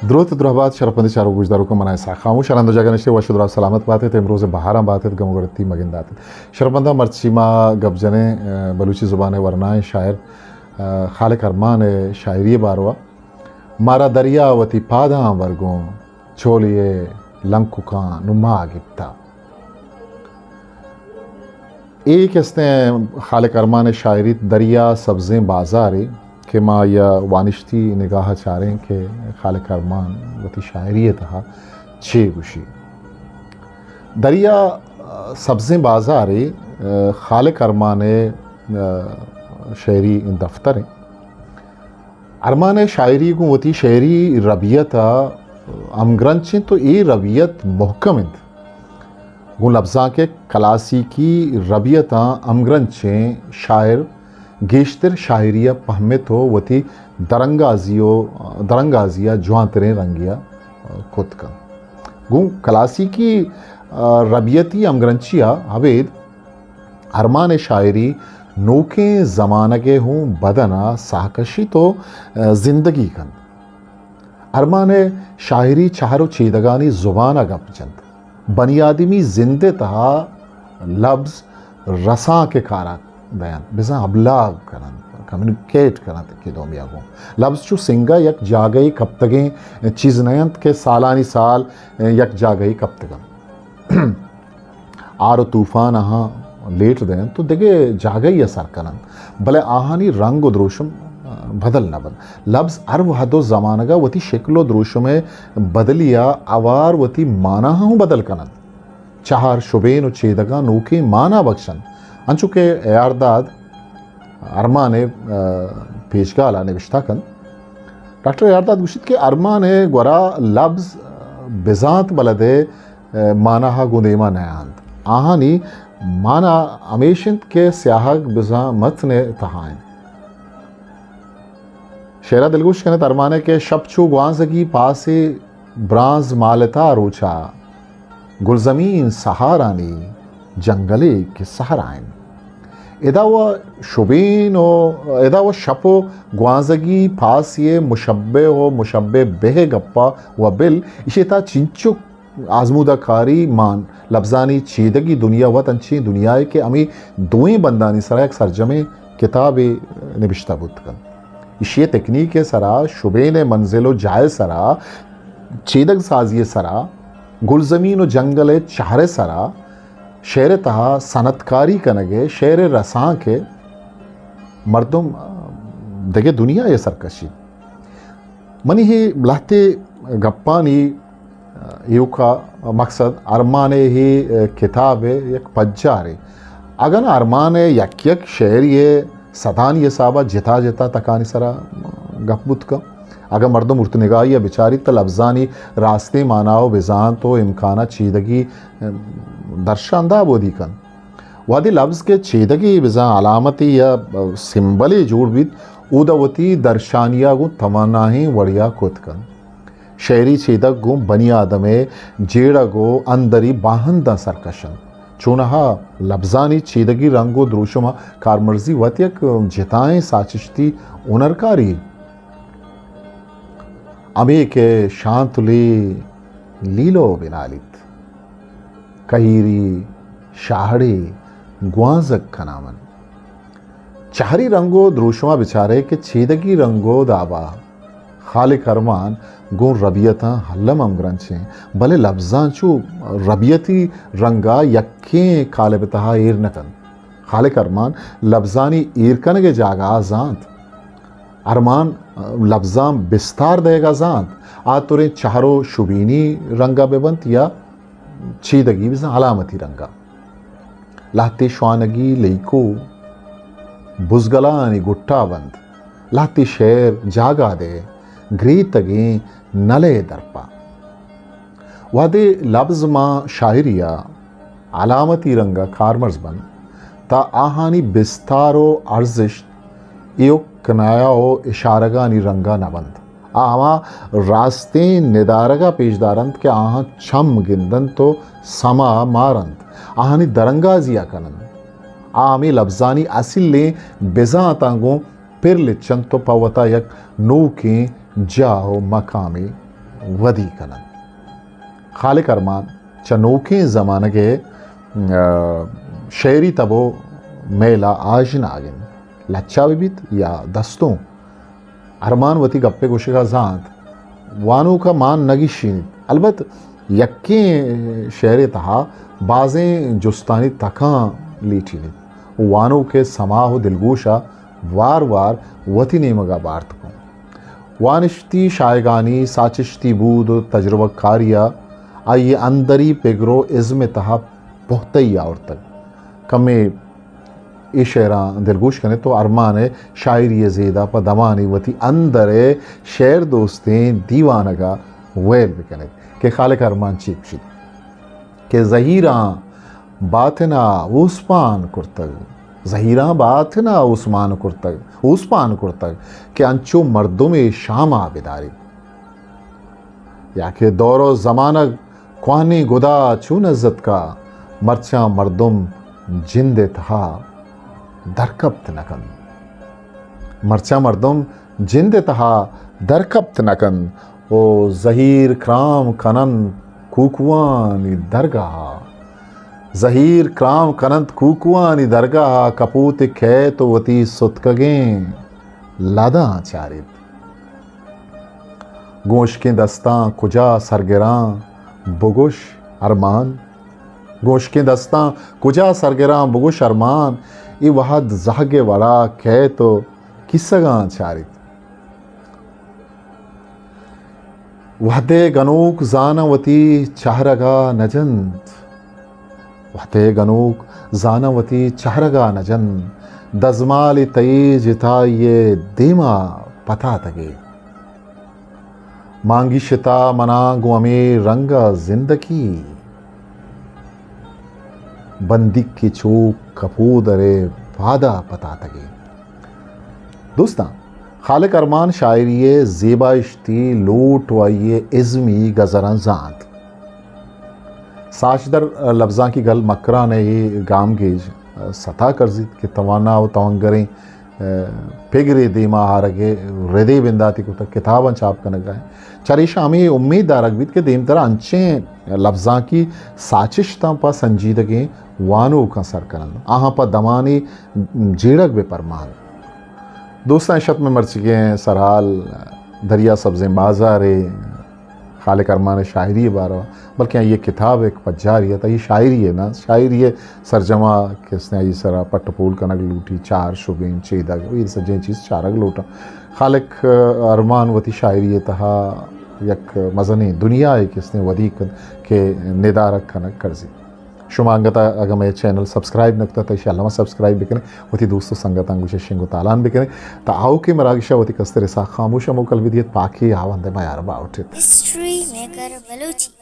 دروت درہبات شرپندیں چاروک گوشداروکاں، من اسحاق خاموش، ہر ہند و جاگہ نشتے وش و دراہ سلامت باتیت، امروز بہاراں باتیت، گم و گڑتی مگنداتیت۔ شرپنداں مرچی ما گپ جنیں، ء، بلوچی زبان ء ورنائیں شاعر، ء، خالق ارمان ء شاعری ء باروا۔ مارا دریا وتی پاداں ورگوں، چولی ء لنککاں نوں ما گپتا۔ اے کہ استیں خالق ارمان ء شاعری دریا سبزیں بازارے کہ ما یا وانشتی نگاہ ء چاریں کہ خالق ارمان وتی شاعری ء تہا چے گوشی۔ دریا، ء، سبزیں بازارے، ء، خالق ارمان ء، ء، شعری دفتر انت۔ ارمان ء شاعری گوں وتی شعری ربیت ء ہمگرنچ انت و اے ربیت مہکم انت۔ گوں لبزانک ء کلاسیکی ربیتاں ہمگرنچیں شاعر گیشتر شاعری ء پہمت و وتی درنگازی و درنگازی ء جوانتریں رنگے ء کت کنت۔ گوں کلاسیکی، ء، ربیتی ہمگرنچی ء ابید ارمان ء شاعری نوکیں زمانگ ء ہوں بدن ء ساہ کشیت و، ء، زندگی کنت۔ ارمان ء شاعری چہر و چیدگانی زبان ء گپ جنت۔ بنی آدمی زند ء تہا لبز رسانک ء کار ء دینت، بزاں ابلاغ کننت، کمیونیکیٹ کننت کہ دومی ء گوں۔ لبز چو سنگ ء یک جاگہے کپتگیں چیز نہ انت کہ سالانی سال یک جاگہے کپتگ انت۔ آر و طوفان آہاں لیٹ دینت و دگہ جاگہے ء سر کننت، بلے آہانی رنگ و دروشم بدل نہ بنت۔ لبز ہر وہد و زمانگ ء وتی شکل و دروشم ء بدلی ء ہوار وتی مانا ہوں بدل کننت۔ چہر، شبین و چیدگاں نوکیں مانا بکشنت۔ انچو کہ اے آر داد ارمان ء، ء، پیشگال ء نبشتہ کنت۔ ڈاکٹر اے آر داد گوشیت کہ ارمان ء گورا لبز بزانت بلد ء مانا ء گوں دیما نہ انت۔ آہانی مانا ہمیش انت کہ سیاہگ بزاں متن ء تہا انت۔ شعر ء دلگوش کنت ارمان ء کہ شپ چو گوانزگی پاسے برانز مالتا روچا گلزمین سہارانی جنگلے کہ سہرائن۔ ادا و شبین و ادا و شپ و گوانزگی پاسی مشبہ و مشبہ بہ گپا و بل اشی تا چنچک آزمودہ کاری مان لبزانی چیدگی دنیا وت انچیں دنیائے کہ ہمے دوئیں بندانی سرا یک سرجمیں کتابے نبشتہ بوت کنت۔ ایشی ء تکنیک ء سرا، شبین ء منزل و جاہ ء سرا، چیدگ سازی ء سرا، گلزمین و جنگل ء چہر ء سرا، شعر ء تہا صنعتکاری کنگ ء، شعر ء رسانک ء مردم دگہ دنیا ء سرکشی۔ منی ہے لہتے گپانی ایوکا مقصد ارمان ء ہے کتاب ء یک پجارے۔ اگن ارمان ء یک یک شعری ء صدانی حسابا جتا جتا تکانی سرا گپ بوت کن۔ اگن مردم ارت نگاہی ء بچاریت تہ لبزانی راستیں مانا و بزانت و امکانا چیدگی درشاندہ بودی کن۔ وہدے لبز کہ چیدگے بزاں علامتے یا سمبلے جوڑ بیت، اودا وتی درشانیا گوں تواناہیں وڑیا کت کنت۔ شعری چیدگ گوں بنی آدم ء جیڑگ و اندری باہنداں سرکش انت۔ چونہا لبزانی چیدگی رنگ و دروشم ء کارمرزی وت یک جتائیں ساچشتی ہنرکاری۔ ہمے کہ شانتلی لیلو بنالیت، کہیری شاہڑے گوانزگ کنامن۔ چہری رنگ و دروشما بچارے کہ چیدگی رنگ و دابا خالق ارمان گوں ربیتاں الم ہمگرنچیں، بلے لبزاں چو ربیتی رنگا یکیں قالب تہا ایر نہ کنت۔ خالق ارمان لبزانی ایر کنگے جاگہا زانت۔ ارمان لبزاں بستار دئیگا زانت، آ توریں چہر و شبینی رنگا بہ بنت یا چیدگی بزاں علامتی رنگا۔ لہتے شوانگی لیکو بزگلانی گٹا بند، لہتے شعر جاگا دے گریتگیں نلے درپا۔ وہدے لبز ماں شاعری ء علامتی رنگ ء کارمرز بنت، تہ آہانی بستار و ارزشت ایوک کنایہ و اشارگانی رنگ ء نہ بنت۔ آ ہما راستیں ندارگ ء پیش دارنت کہ آہاں چم گندنت و سما مارنت، آہانی درانگازی ء کننت۔ آ ہمے لبزانی اصلیں بزانتاں گوں پر لچنت و پہ وتا یک نوکیں جاہ و مقامے ودی کن انت۔ خالق ارمان چہ نوکیں زمانگ ء، آ، شعری تب ء میل ء آژناگ انت۔ لچہ بہ بیت یا دستوں، ارمان وتی گپ ء گوشگ ء زانت، وانوک ء مان نہ گیشینیت۔ البت یکیں شعر ء تہا بازیں جستانی تکاں لیٹینیت و وانوک ء سما و دلگوش ء وار وار وتی نیمگ ء بارت کنت۔ وانشتی شاہگانی ساچشتی بود و تجربہ کاری ء آئی ء اندری پگر و ازم ء تہا پہتئی آورتگ۔ کمے اے شعراں دلگوش کن ئے تو ارمان ء شاعری ء زید ء پہ دمانے وتی اندر ء شعر دوستیں دیوانگ ء ویل بہ کن ات کہ خالق ارمان چی گوشیت کہ زہیراں باتن ء اوسپان کرتگ، زہیراں باتن ء اوسمان کرتگ، اوسپان کرتگ کہ انچو مردمے شام ء بداریت۔ یا کہ دور و زمانگ کوہنیں گدا چون ازتکا، مرچاں مردم جند ء تہا درکپت نہ کنت۔ مرچاں مردم جند ء تہا درکپت نہ کنت و زہیر کرام کننت کوکوانی درگاہ ء۔ زہیر کرام کننت کوکوانی درگاہ ء، کپوت کئیت و وتی ستکگیں لداں چاریت۔ گوں ہشکیں دستاں کجا سرگراں بگوش ارمان، گوں ہشکیں دستاں کجا سرگراں بگوش ارمان، اے وہد زہگ ء وڑا کئیت و کیسگاں چاریت۔ وہدے گنوک زاناں وتی چہرگا نہ جنت، وہدے گنوک زاناں وتی چہرگا نہ جنت، دزمالے تئی جتائی ء دیما پتاتگے۔ مانگی شتا منا گوں ہمے رنگ ء زندگی، بندیک کہ چو کپودر ء پادا پتاتگے۔ دوستاں، خالق ارمان شاعری ء زیبائشتی لوٹ و آئی ء ازمی گزراں زانت۔ ساچدر لبزانکی گل مکران ء اے گامگیج ستا کرزیت کہ توانا و توانگریں پگرے دیما آرگ ء ردے بنداتی کتگ، کتاباں چاپ کنگ ء انت۔ چریشاں ہمے امید دارگ بیت کہ دیمترا انچیں لبزانکی ساچشتاں پہ سنجیدگیں وانوکاں سر کننت، آہاں پہ دمانے جیڑگ بہ پرمانت۔ دوستاں، اش ات مئے مرچیگیں سرحال دریا سبزیں بازارے۔ خالق ارمان ء شاعری ء باروا، بلکیں آئی ء کتاب ء یک پجاری ات، آئی شاعری ء نہ، شاعری ء سرجما کہ استیں آئی سرا پٹ ء پول کنگ لوٹی، چار شبین چیدگ، اے سجہیں چیز چارگ لوٹاں۔ خالق ارمان وتی شاعری ء تہا یک مزنیں دنیا ء کہ استیں ودی کن کہ ندارگ کنگ کرزی۔ شما انگت اگاں مئے چینل سبسکرائب نہ کتگ، تہ ایشی الما سبسکرائب بکنیں، وتی دوست و سنگتاں گوشے شنگ و تالان بکنیں، تا آؤکیں مراگشا وتی کستر اسحاق خاموشا موکل بدیت، پاکی آوند میار باوٹت۔ History maker Balochi.